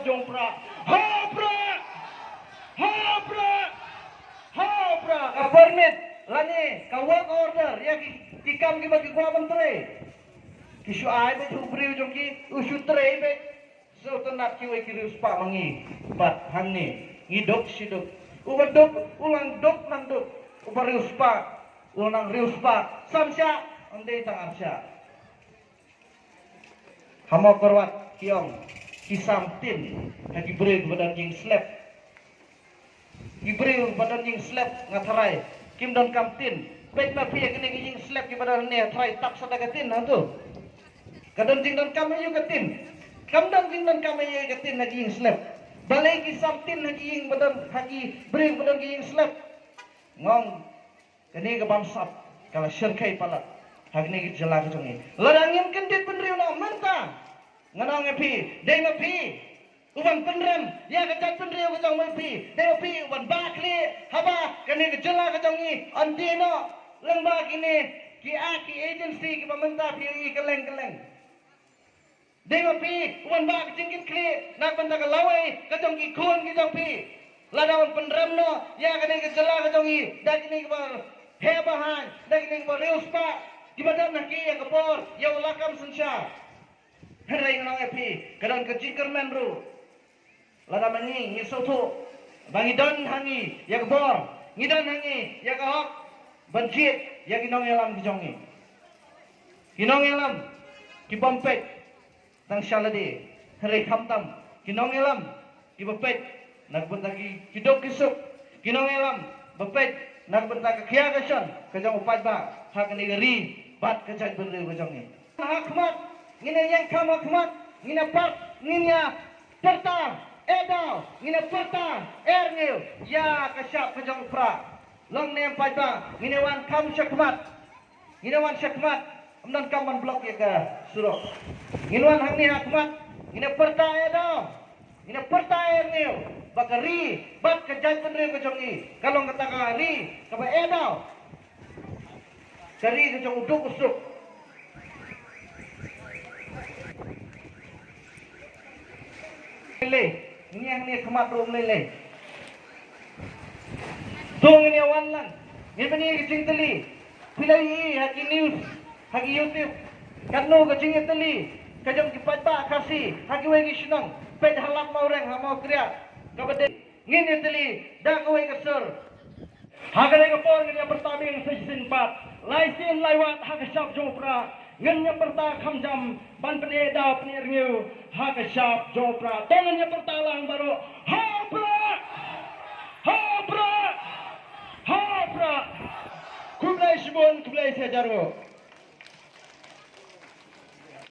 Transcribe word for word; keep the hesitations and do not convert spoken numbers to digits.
Jong pra, ha pra, ha pra, ha pra. Ka permit lane ka work order ïa ki, ki kam kiba ki kwah ban trei. Ki shu ai beit u briew jong ki, u shu trei beit. Sngewtynnat kiwei ki riewspah ma ngi. Bad hangne ngi duk shi duk. Uba duk u nang duk nang duk. Uba riewspah u nang riewspah. Sam shah, ym dei tang ar shah. Ha Mawkyrwat ki ong, ki sam tin ha ki briew kiba don jingslep. Ki briew ba don jingslep nga tharai kim don kam tin. Peit ma phi ïa kine ki jingslep kiba don hangne, tharai tap sa da ka tin hangto. Ka don jingdonkam aïu ka tin? Kam don jingdonkam aïu ka tin ha ki jingslep. Balei ki sam tin ha ki ïing ba don, ha ki briew ba don ki jingslep? Nga ong, kane ka bamsap ka la shyrkhei palat ha kane ka jylla ka jong ngi. Lada ngim kyndit bynriew noh mynta, ngan ong ïa phi, dei ma phi uban pynrem ïa ka jaitbynriew ka jong ma phi, dei ma phi uban bah khlieh haba kane ka jylla ka jong ngi yn die noh lyngba kine ki, ah, ki agency kiba mynta phi ïohi kylleng kylleng. Dei ma phi uban bah ka jingkitkhlieh na ka bynta ka lawei ka jong ki khun ki jong phi. Lada un pynrem noh ïa kane ka jylla ka jong ngi da kine kiba heh ba haiñ, da kine kiba riewspah, kiba don ha ki ïa ka bor ïa u lakam synshar. Hynrei ngan ong ïa phi, ka don ka jingkyrmen ruh. Lada ma ngi ngi sngewthuh ba ngi don ha ngi ïa ka bor, ngi don ha ngi ïa ka hok ban jied ïa ki nongïalam ki jong ngi. Ki nongïalam ki bym peit tang sha lade, hynrei khamtam ki nongïalam kiba peit na ka bynta ki, ki duk ki suk, ki nongïalam ba peit na ka bynta ka khia ka shon ka jong u paidbah ha kane ka ri bad ka jaitbynriew ka jong ngi. Ha khmat, ngin ïa ïeng kham ha khmat, ngin ïa pat, ngin ïa pyrta eh daw, ngin ïa pyrta eh rngiew ïa ka shap ka jong u Prah. Long ne em paidbah, ngin ïa wan kham sha khmat. Ngin ïa wan sha khmat, ym donkam ban block ïa ka surok. Ngin wan hangne ha khmat, ngin ïa pyrta eh daw, ngin ïa pyrta eh rngiew ba ka ri bad ka jaitbynriew ka jong ngi ka long kata ka ri kaba eh daw. Ka ri ka jong u duk u suk. Lei lei, ngi hangne khmat ruh lei lei. To ngin ïa wan lang, ngin bani ka jingtylli. Phi la ïohi ha ki news, ha ki YouTube, katno ka jingïatylli ka jong ki paidbah Khasi ha kiwei ki shnong. Peit ha Lad Mawreng, ha Mawkriat, kaba dei. Ngin ïatylli da kawei ka sur. Ha kane ka por ngin ïa pyrta biang sa shisien pat, lai sien lai wat ha ka shap jong u Prah. Ngin ïa pyrta kham jam ban pyneh daw pyneh rngiew ha ka shap jong u Prah. To ngin ïa pyrta lang baroh, ha u Prah! Ha u Prah! Ha u Prah! Khublei shibun, khublei shihajar nguh.